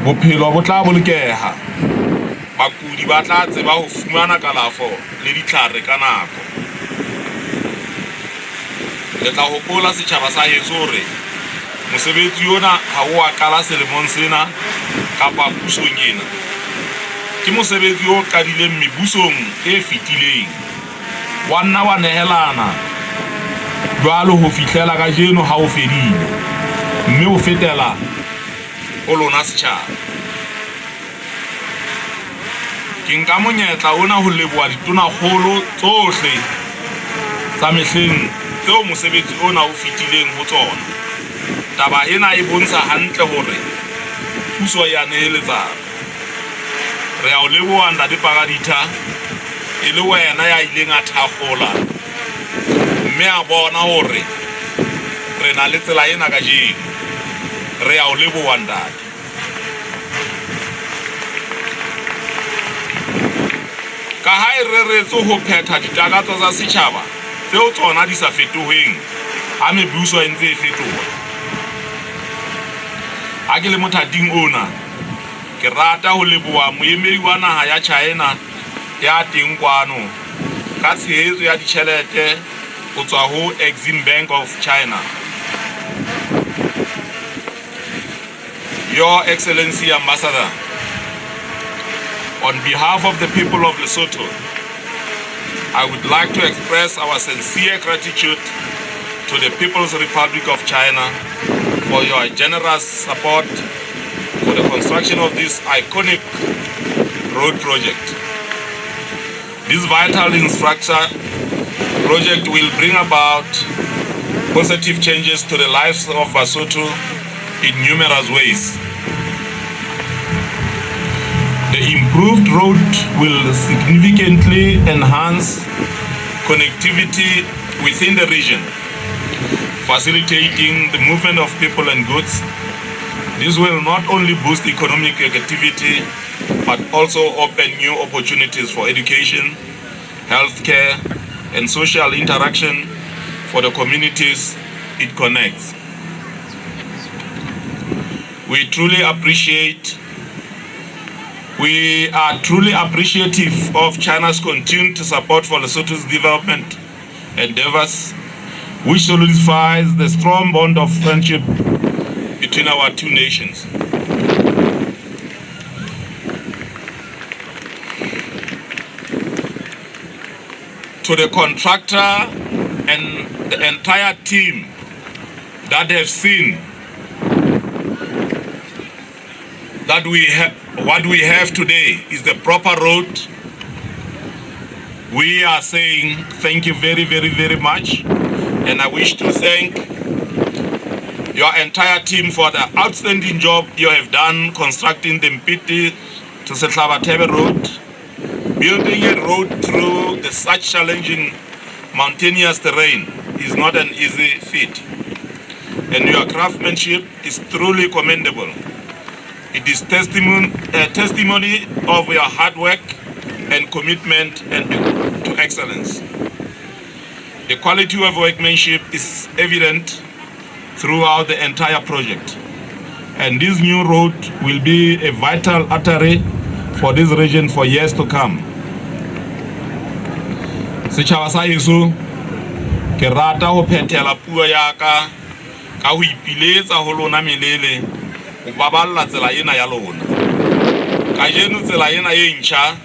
Bophelo bo tla bolokeha, bakudi ba tla tseba ho fumana kalafo le ditlhare ka nako. Le tla hopola setjhaba sa heso hore mosebetsi ona ha o a qala selemong sena kapa pusong ena. Ke mosebetsi o qadileng mebusong e fetileng, wa nna wa nehelana jwalo ho fihlela kajeno ha o fedile, mme o fetela ho lona setjhaba. Ke nka monyetla ona ho leboha ditonakgolo tsohle tsa mehleng tseo mosebetsi ona o fetileng ho tsona. Taba ena e bontsha hantle hore puso e a neheletsana. Re a o leboha Ntate Pakaditha, e le wena ya ileng a thakgola mme a bona hore re na le tsela ena kajeno. Re a o leboha ntate. Ka ha e reretswe ho phetha ditakatso tsa setjhaba tseo tsona di sa fetoheng ha mebuso e ntse e fetoha. Ha ke le mothating ona, ke rata ho leboha moemedi wa naha ya China ya teng kwano ka tshehetso ya ditjhelete ho tswa ho Exim Bank of China. Your Excellency Ambassador, on behalf of the people of Lesotho, I would like to express our sincere gratitude to the People's Republic of China for your generous support for the construction of this iconic road project. This vital infrastructure project will bring about positive changes to the lives of Basotho in numerous ways. The improved road will significantly enhance connectivity within the region, facilitating the movement of people and goods. This will not only boost economic activity, but also open new opportunities for education, healthcare, and social interaction for the communities it connects. We are truly appreciative of China's continued support for Lesotho's development endeavors, which solidifies the strong bond of friendship between our two nations. To the contractor and the entire team that have seen that we have what we have today is the proper road, we are saying thank you very, very, very much. And I wish to thank your entire team for the outstanding job you have done constructing the Mpiti to Sehlabathebe Road. Building a road through the such challenging mountainous terrain is not an easy feat, and your craftsmanship is truly commendable. It is testimony of your hard work and commitment and to excellence. The quality of workmanship is evident throughout the entire project, and this new road will be a vital artery for this region for years to come. Setjhaba sa heso, ke rata ho phethela puo ya ka ka ho ipiletsa ho lona melele ho baballa tsela ena ya lona. Kajeno tsela ena e ntjha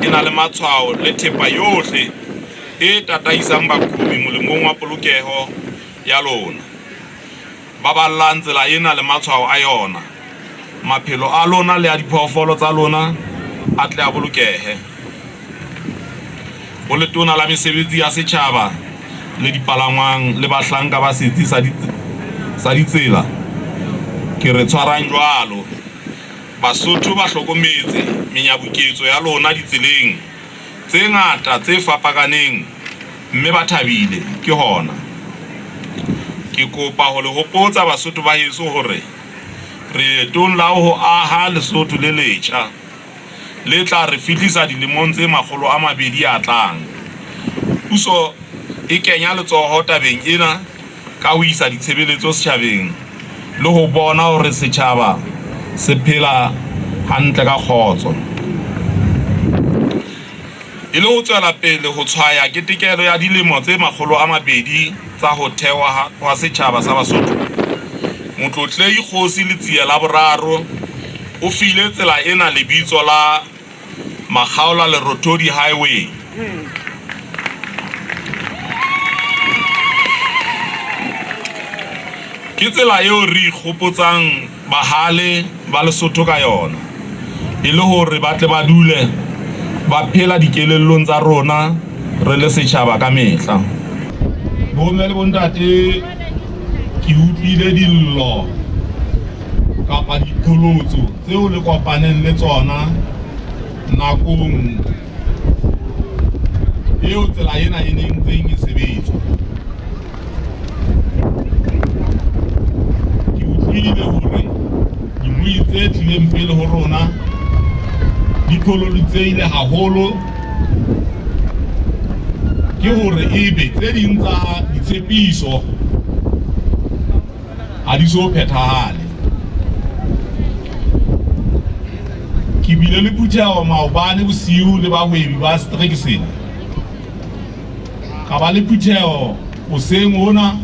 e na le matshwao le thepa yohle e tataisang baqhobi molemong wa polokeho ya lona. Baballang tsela ena le matshwao a yona. Maphelo a lona le a diphoofolo tsa lona a tle a bolokehe. Ho letona la mesebetsi ya setjhaba le dipalangwang le bahlanka ba setsi sa ditsela, ke re tshwarang jwalo. Basotho ba hlokometse menyabuketso ya lona ditseleng tse ngata tse fapakaneng mme ba thabile ke hona. Ke kopa ho le hopotsa Basotho ba heso hore re leetong la ho aha Lesotho le letjha le tla re fihlisa dilemong tse 200 a tlang. Puso e kenya letsoho tabeng ena ka ho isa ditshebeletso setjhabeng le ho bona hore setjhaba se phela hantle ka kgotso. E le ho tswela pele ho tshwaya ketekelo ya dilemo tse 200 tsa ho thehwa hwa setjhaba sa Basotho, Motlotlehi Kgosi Letsie la Boraro o file tsela ena lebitso la Makgaola Lerothodi Highway. Ke tsela eo re ikgopotsang bahale ba Lesotho ka yona e le hore ba tle ba dule ba phela dikelellong tsa rona re le setjhaba ka mehla. Bomme le bontate, ke utlwile dillo kapa diqholotso tseo le kopaneng le tsona nakong eo tsela ena e neng ntseng e sebetswa. Ke utlwile hore dibui tse tlileng pele ho rona di qhololitsehile haholo ke hore ebe tse ding tsa ditshepiso ha di so phethahale. Ke bile le phutheho maobane bosiu le bahwebi ba setereke sena. Ka ba le phutheho hoseng hona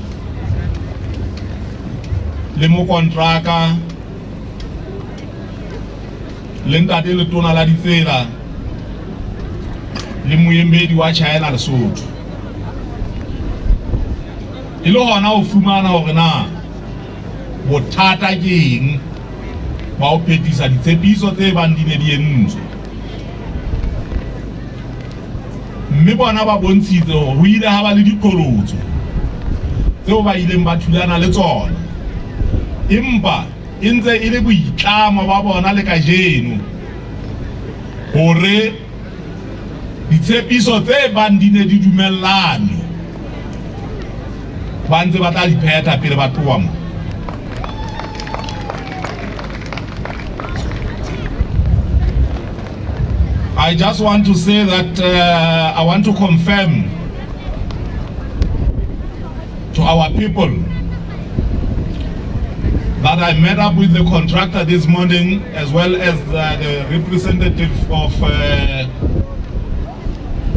le mokontraka le ntate letona la ditsela le moemedi wa China Lesotho. E le hona ho fumana hore na bothata ke eng ba ho phethisa ditshepiso tse bang di ne di entswe. Mme bona ba bontshitse hore ho ile ha ba le diqholotso tseo ba ileng ba thulana le tsona, empa e ntse e le boitlamo ba bona le kajeno hore ditshepiso tse bang di ne di dumellane ba ntse ba tla di phetha pele ba tloha mo. I just want to say that I want to confirm to our people that I met up with the contractor this morning, as well as the representative of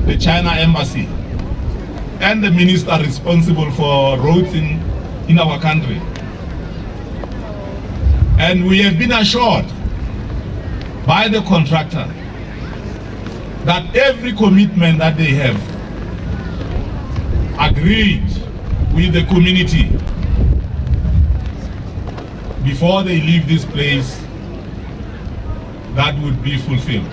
the China Embassy and the minister responsible for roads in our country. And we have been assured by the contractor that every commitment that they have agreed with the community before they leave this place, that would be fulfilled.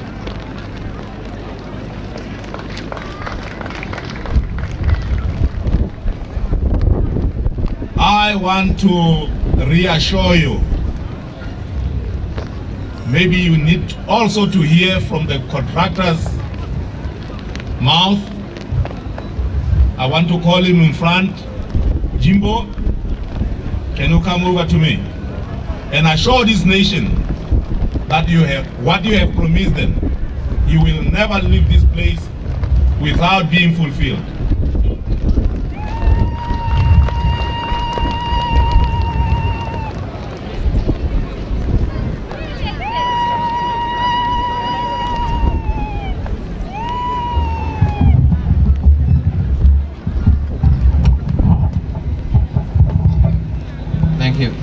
I want to reassure you, maybe you need also to hear from the contractor's mouth. I want to call him in front. Jimbo, can you come over to me and assure this nation that you have what you have promised them? You will never leave this place without being fulfilled. Thank you.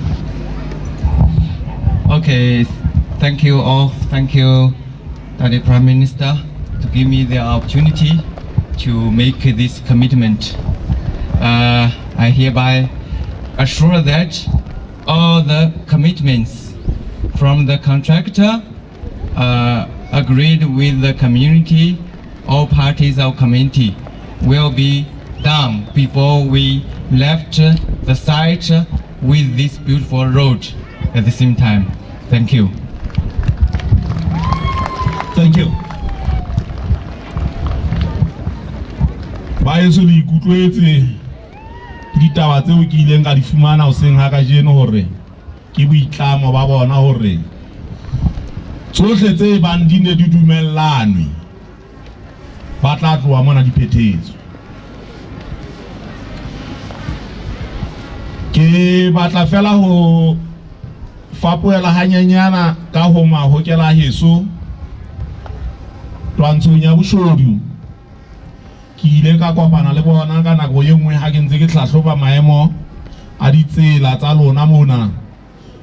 Okay, thank you all. Thank you, Daddy Prime Minister, to give me the opportunity to make this commitment. I hereby assure that all the commitments from the contractor agreed with the community, all parties of community, will be done before we left the site with this beautiful road at the same time. Thank you. Thank you. Baheso, le ikutlwetse ke ditaba tseo ke ileng ka di fumana hoseng ha kajeno hore ke boitlamo ba bona hore tsohle tse bang di ne di dumellanwe ba tla tloha mona di phethetswe. Ke batla fela ho fapohela hanyenyana ka ho mahokela heso twantshong ya boshodu. Ke ile ka kopana le bona ka nako e nngwe ha ke ntse ke hlahloba maemo a ditsela tsa lona mona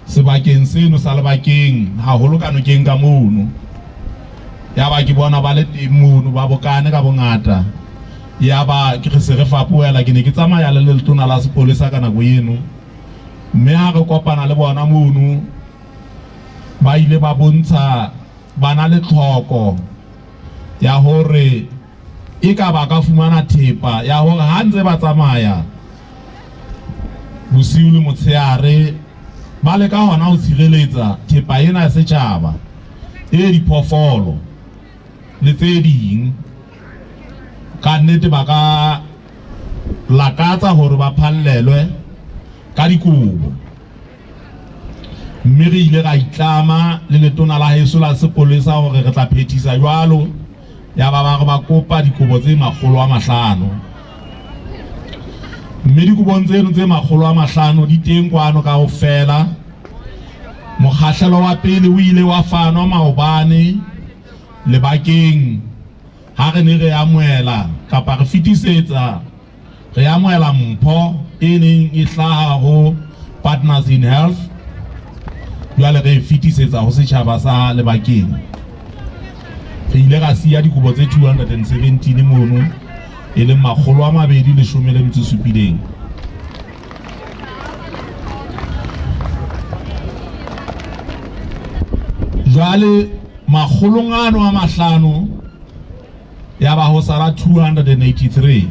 sebakeng seno sa Lebakeng, haholo ka nokeng ka mono. Yaba ke bona ba le teng mono ba bokane ka bongata. Yaba ke re se re fapohela, ke ne ke tsamaya le letona la sepolesa ka nako eno. Mme ha re kopana le bona mono, ba ile ba bontsha ba na le tlhoko ya hore e ka ba ka fumana thepa ya hore ha ntse ba tsamaya bosiu le motshehare ba leka hona ho tshireletsa thepa ena ya setjhaba e diphoofolo le tse ding. Ka nnete ba ka lakatsa hore ba phallelwe ka dikobo. Mme re ile ra itlama le letona la heso la sepolesa hore re tla phethisa jwalo. Ya ba ba re ba kopa dikobo tse 500. Mme dikobong tseno tse 500 di teng kwano kaofela. Mokgahlelo wa pele o ile wa fanwa maobane Lebakeng ha re ne re amohela kapa re fetisetsa re amohela mpho e neng e hlaha ho Partners in Health. Jwale re e fetisetsa ho setjhaba sa Lebakeng. Re ile ra siya dikobo tse 217 mono, e leng 217. Jwale makgolong ano a mahlano ya ba ho sala 283,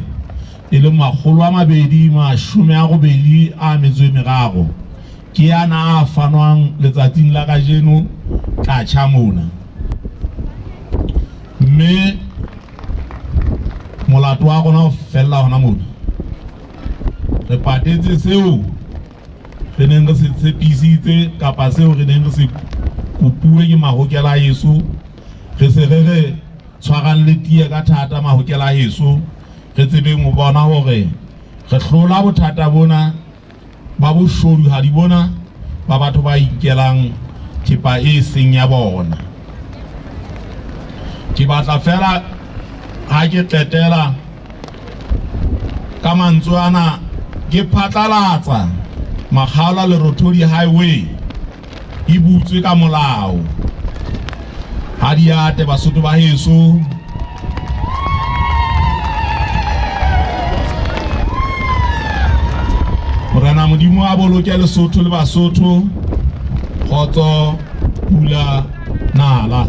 e leng 283. Ke ana a fanwang letsatsing la kajeno Qacha mona. Mme molato wa rona o fella hona mona. Re patetse seo re neng re se tshepisitse kapa seo re neng re se kopuwe ke mahokela a heso. Re se re re tshwarang le tiye ka thata mahokela a heso, re tsebeng ho bona hore re hlola bothata bona ba boshoduhadi bona ba batho ba inkelang thepa e seng ya bona. Ke batla fela ha ke qetela ka mantswe ana, ke phatlalatsa Makgaola Lerothodi Highway e butswe ka molao. Ha di ate Basotho ba heso. Morena Modimo a boloke Lesotho le Basotho. Kgotso, pula, nala.